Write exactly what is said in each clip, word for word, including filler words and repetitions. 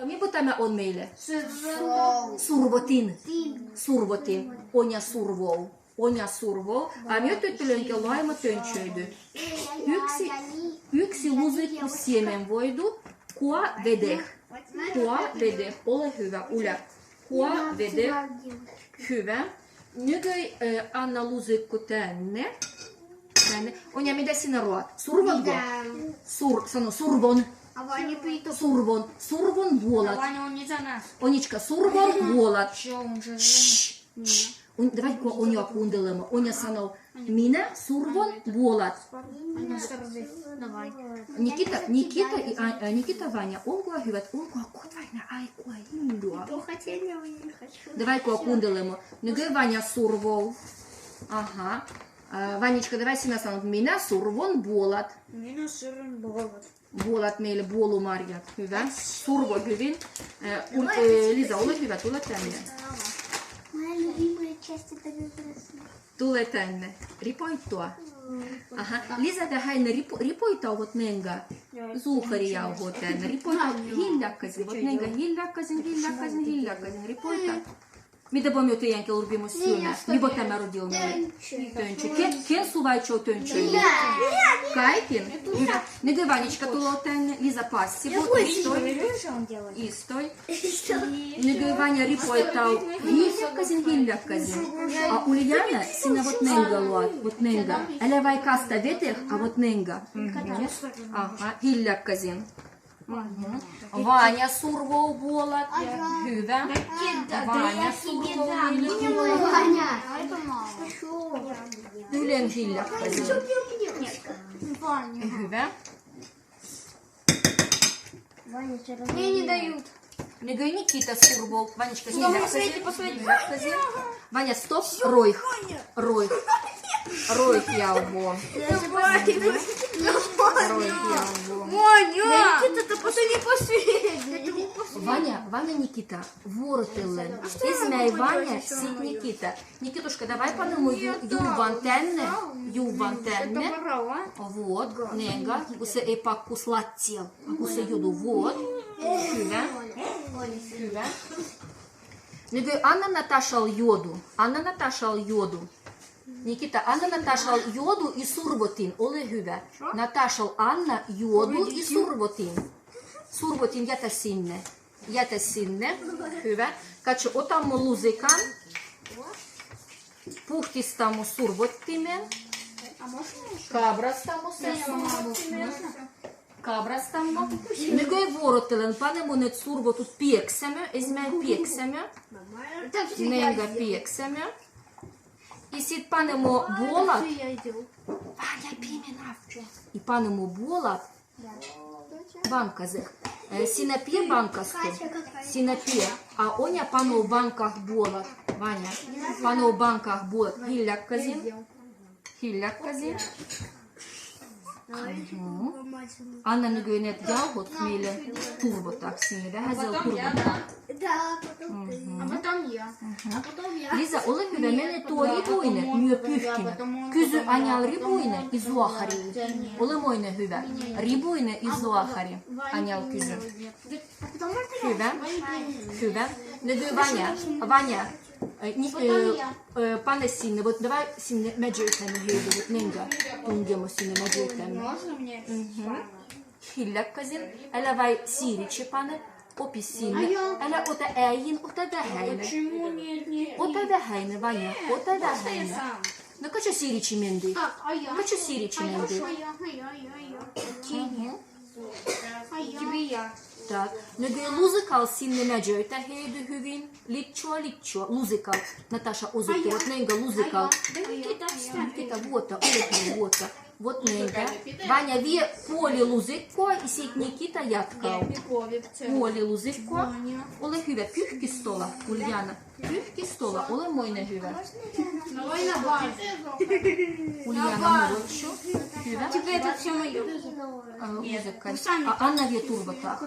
Мибо таа он мейле? Сурвотин. Сурвотин. Оня сурвол. Оня сурвол. А ми тоталлан кэ лоиме төнччойдöд. Юкси, юкси лузык семен войду. Куа ведех. Куа ведех. Олэ хювэ, Уля. Куа ведех. Хювэ. Нюгы, э, Анна лузык кутэннэ. Тэннэ. Оня, мида сина руат? Сурвон го? Сур, сано, сурвон. Сурвон. Сурвон буолат. Оничка, сурвон буолат. Шш, шш. Давай куа оня кундылэме. Оня сано. Мина сурвон буолат. Никита, Никита и, а, э, Никита, Ваня, он куа хювэт, он куа кот Ваня, ай куа индуа. Давай куа кундылэме. Нюгы Ваня сурвол. Ага. А, Ванечка, давай сина сано. Мина сурвон буолат. Мина сурвон буолат. Буолат мейле, буолу маръят. Хювэ. Сурво гывин. Э, Лиза, олэ хювэ, тулэ тэннэ. Моя любимая часть это как раз. Тулэ тэннэ. Рипой туа. Ага. Лиза вехайна рипо-, рипой таа вот нэнга. Зухари яуго тэннэ. Рипой таа. Гилляк казин. Вот нэнга гилляк казин, гилляк казин, гилляк казин. Рипой таа. Мида бо ми отеян кэ лурбиме сюнэ. Ми бо таа ме родил. Төнччо. Кен, кен сувай чо төнччо. Кайкин. Нюгы Ванечка тулэ тэннэ. Лиза, пасси бо. Истой. Истой. Нюгы Ваня рипой таа. Гилляк казин, гилляк казин. А Ульяна сина вот нэнга лоат. Вот нэнга. Эле вай каста ведех, а вот нэнга. Ага. Гилляк казин. Ваня сурвол буолат. Хювэ. Ваня сурвол. Нулен гилляк. Хювэ. Мне не дают. Нюгы Никита сурвол. Ванечка, гилляк казин. Ваня, стоп. Ройх. Ройх. Ройх яуго. Ройх яуго. Ваня, Ваня, Никита, воротылэн. Измяй Ваня, сідз Никита. Никитушка, давай панэму ю-, ювван тэннэ. Ювван тэннэ. Вот, нэнга. Кусе эпак куслатсел. Кусе йоду. Вот. Хювэ. Хювэ. Нюгы Анна Наташал йоду. Анна Наташал йоду. Никита, Анна Наташал йоду и сурвотин. Олэ хювэ. Наташал Анна йоду и сурвотин. Сурвотин, ята синнэ. Ята синнэ. Хювэ. Качи отаммо лузыкан. Пухтистаммо сурвотинмем. Кабрастаммо сурвотинмем. Кабрастаммо. Нюгы воротылэн, панэму нэтт сурвотуд пиексэмэ, измяй пиексэмэ. Нэнга пиексэмэ. И сідз панэму буолат. Ваня, пи мене авчо. И панэму буолат. Банказэ. Э, синапие банкасту. Синапие. А оня пано банках буолат. Ваня. Пано банках буолат. Гилляк казин. Гилляк казин. Мгм. Анна, нюгы нэтт яугот мейле турботак синнэ. Веһезэл турботак. Да, потом ты. Мгм. А потом я. Мгм. А потом я. Лиза, олэ хювэ, мене туа ри буйнэ, мио пюхкинэ. Кызы анял ри буйнэ, и зуахари. Олэ мойнэ хювэ. Ри буйнэ и зуахари. Анял кызы. Хювэ. Хювэ. Нюгы Ваня. Ваня. Э, ни-, э, э, панэ синнэ. Вот давай синнэ меджойтаме гейдэ. Вот нэнга. Тунгемо синнэ меджойтаме. Можно мне? Мгм. Гилляк казин, эле вай сиричи панэ, опис синнэ. Эле ота эйин, ота вехейнэ. Почему нет, нет, нет? Ота вехейнэ, Ваня, ота вехейнэ. Можно я сам? Ну, качо сиричи менде. Так, а я? Качо сиричи менде. А я, а я, а я, а я. Тени. Мгм. А я? Тебе я. Так. Нюгы лузыкал синнэ меджойта гейдэ гывин. Личчо, личчо. Лузыкал. Наташа, озык. А я? Вот нэнга лузыкал. А я? Да, Никита, встань. Никита, вот, а, вот, вот. Вот нэнга. Ваня, вие поле лузыкко, и сідз Никита яткал. Поле лузыкко. Олэ хювэ, пюхкистола, Ульяна. Пюхкистола, олэ мойнэ хювэ. Ульяна, молодчу. Хювэ. Теперь это всё моё. А, лузыкко. А, Анна вие турботак.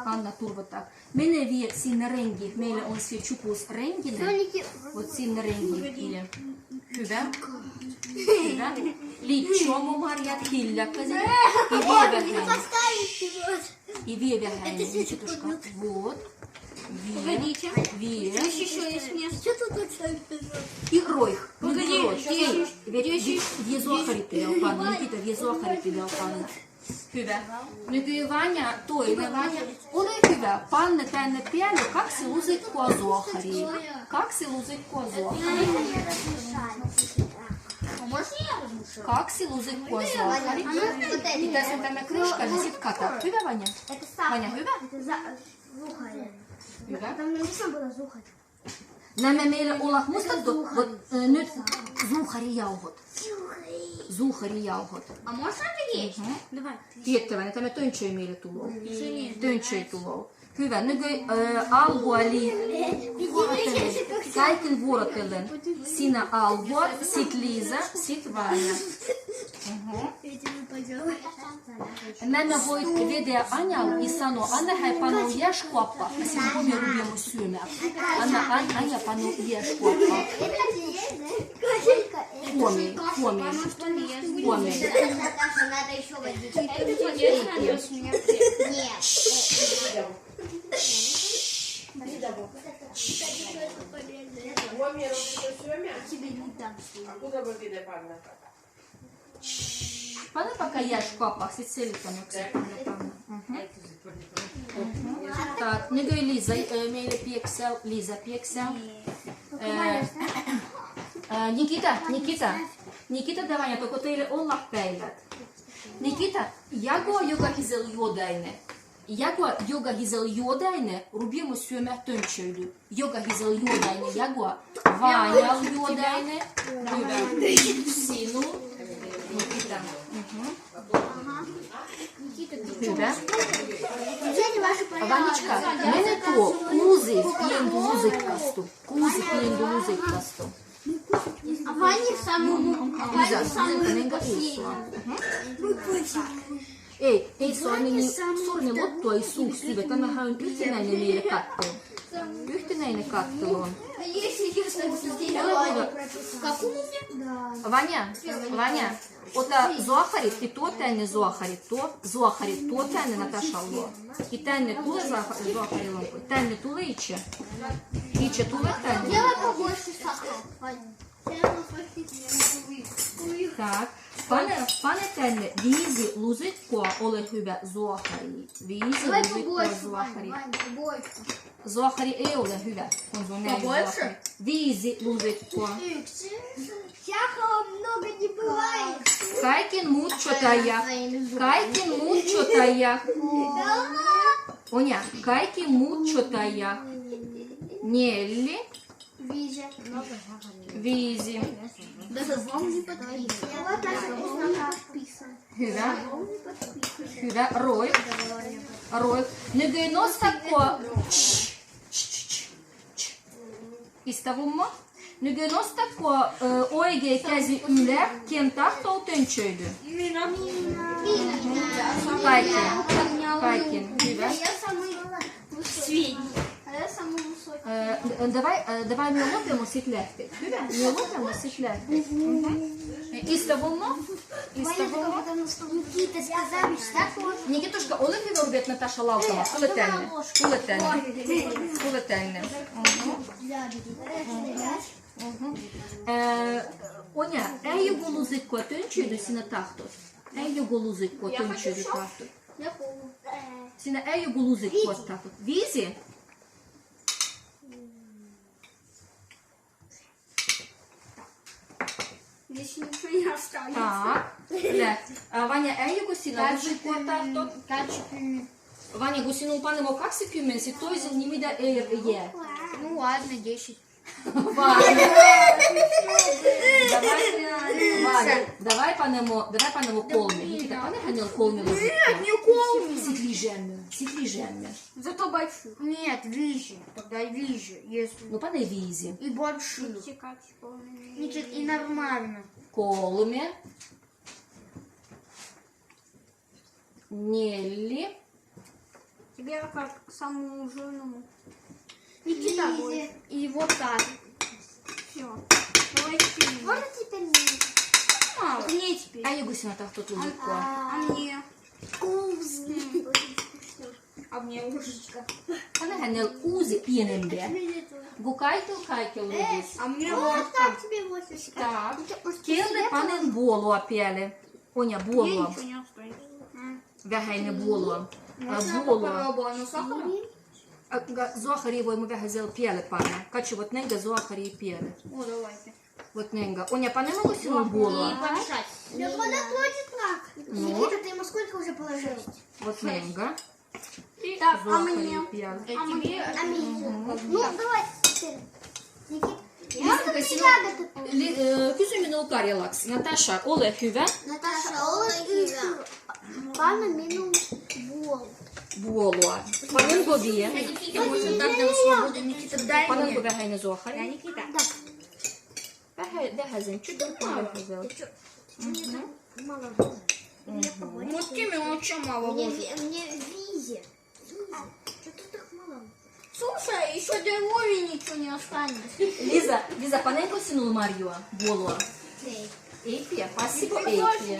Анна турботак. Мене вие синнэ ренги, мейле он сие чупуз ренгинэ. Вот синнэ ренги. Хювэ. Хювэ. Личчо му маръят, гилляк казин. И вие вехейнэ. И вие веханя, Никитушка. Вот. Вие. Погодите. Вие. Здесь ещё есть место. И ройх. Погоди, ройх. Здесь, здесь, вие зоохарите, Алпана. Никита, вие зоохарите, Алпана. Хюве. Нугы Ваня, той не Ваня. Олэ хюве, панне тэнне пеалю, какси лузи куа зоохари. Какси лузи куа зоохари. А можно я размешаю? Какси лузи куа зоохари. И тасен там крышка висит ката. Хюве, Ваня? Ваня, хюве? Зоохари. Хюве? Там написано было зоохари. Нама мейле оллах мустат да, вот, э, нюд зоохари яугот. Зоохари яугот. А можно это есть? Мгм. Давай. Тиедте, Ваня, тама төнчой мейле тулоу. Төнчой тулоу. Хюве, нугы, э, алгуа ли. Кайкин воротелэн. Сина алгуа, сит Лиза, сит Ваня. Мгм. Нама войт ведеа анял и сано, ана хай панол яш куаппа, а син коми рубиму сюмя. Ана ан-, аня панол яш куаппа. Коми, коми, коми. Коми рубиму сюмя? Откуда вы видите, панна? Пане пока яш куаппа, сицилитам окситам пане. Мгм. Мгм. Так, нугы Лиза, э, мейле пиексэл, Лиза пиексэл. Э, э, Никита, Никита, Никита, давай, я только тейле оллах пейлят. Никита, яго, яго гизел йодайне. Яго, яго гизел йодайне, рубиму сюмя төнчойлу. Яго гизел йодайне, яго. Ванял йодайне. Сину. Никита. Мгм. Хюве. Ванечка, мене то кузи пиенду лузик касту. Кузи пиенду лузик касту. А Ваня самый, а Ваня самый последний. Мгм. Эй, эй, сорни, сорни лоттуа и сух сювет, ана хай он юхтинайне мейле каттел. Юхтинайне каттел он. Как у меня? Ваня, Ваня, ота зоохарит, и то тэнне зоохарит, то, зоохарит, то тэнне Наташа ло. И тэнне туле зоохарит, зоохарит ло. Тэнне туле иче. Иче туле тэнне. Делай побольше сахара, Ваня. Так. Пане, пане тэнне, визи лузик куа оле хюве зоохари. Визи лузик куа зоохари. Зоохари эй оле хюве. Побольше? Визи лузик куа. Сахара много не бывает. Кайкин муд чотаях. Кайкин муд чотаях. Оня, кайкин муд чотаях. Нелли. Визи. Визи. Даже вам не подписано. Вот так вот подписано. Хюве. Хюве. Рой. Рой. Нугы носта куа. Ч, ч, ч, ч, ч. Истовумма. Нугы носта куа, э, ойге кязи уле, кем тахтол төнчойду. Кайкин. Кайкин. Хюве. Средний. А я самый высокий. Э, д-, давай, э, давай ми лопиме ситлехте. Ми лопиме ситлехте. Мгм. Э, истовумма? Истовумма? Никита сказал, что такое. Никитушка, оле хюве орбет Наташа лалтама. Куле тэнне. Куле тэнне. Куле тэнне. Мгм. Мгм. Э, оня, э, яго лузик куа төнчойду сина тахтот. Э, яго лузик куа төнчойду тахтот. Сина э яго лузик куа тахтот. Визи? Здесь ничего не осталось. Так. Ле. А, Ваня, э яго сина лузик куа тахтот. Ваня, гусино панемо какси кюмен, си той зил нимида э е. Ну ладно, десять. Ваня. Давай, Ваня, давай панемо, давай панемо колме. Никита, пане ханел колме. Нет, не колме. Сит лижеме, сит лижеме. Зато больших. Нет, визи. Тогда визи, если. Ну, пане визи. И больших. Никита, и нормально. Колме. Нелли. Тебе как самому жирному. Никита, и вот так. Всё. Давай теперь мне. Можно теперь мне? Мало. Мне теперь. А яго сина тахтот лузик куа? А мне. Вкусно. Очень вкусно. А мне ложечка. Пане генел узи пиенембе. Гукайте, гукайте, уродись. А мне ложка. Вот так тебе восемь. Так. Кельме панен буолоа пиеле. Оня, буолоа. Вегейне буолоа. Можно я попробую? Оно с сахаром? Зохаревой му вегезел пиеле пане. Качу, вот ненга зохари пиеле. О, давайте. Вот ненга. Оня, панен ме гусину буолоа. Не помешать. Да вода точит как. Ну. Никита, ты ему сколько уже положил? Вот ненга. Так, а мне? Зохари пиеле. А мне? А мне? Ну, давай. Никита. Лиза, кызим, кызим мине карилакс. Наташа, олэ хывэ. Наташа, олэ хывэ. Пане мене буолоа. Буолоа. Панен говие. Панен говие гайне зохари. Да. Вегезен, чуть-чуть мало. Мало. Мгм. Вот тебе очень мало ложек. Мне везет. Что ты так мало? Слушай, ещё до Вовы ничего не останется. Лиза, Лиза, панен гусину маръюа, буолоа. Эй, пие, спасибо, эй, пие.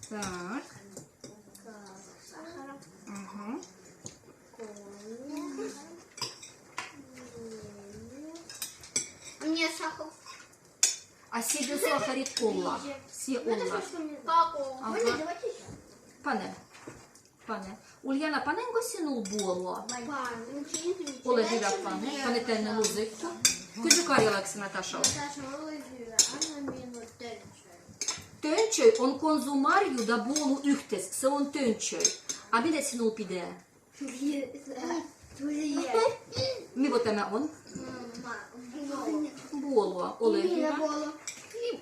Так. Ага. Мне сахар. А сие зохарит олла. Сие олла. Ага. Пане. Пане. Ульяна, панен гусину буолоа. Олэ хывэ пане. Пане тэнне лузик. Кызю карилакс, Наташа. Төнчой, он конзу маръю да буолу юхтес. Сэ он төнчой. А мед син ол пидэ. Ми вот ана он. Буолоа, олэ хывэ.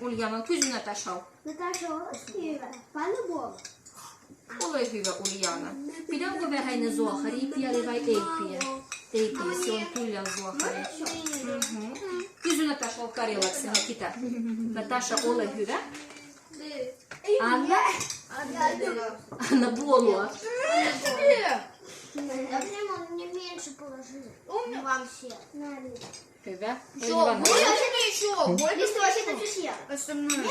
Ульяна, кызю Наташа. Наташа, олэ хывэ. Пане буолоа. Олэ хывэ, Ульяна. Пидэн го вегейне зохари, пиеле вай, эй, пие. Эй, пие, сэ он куллял зохари. Кызю Наташа карилакс, Никита. Наташа, олэ хывэ. Анна? Анна буолоа. Я прямо, мне меньше положили. Вам все. Хывэ. Ещё, больше, ещё, больше. Остальное.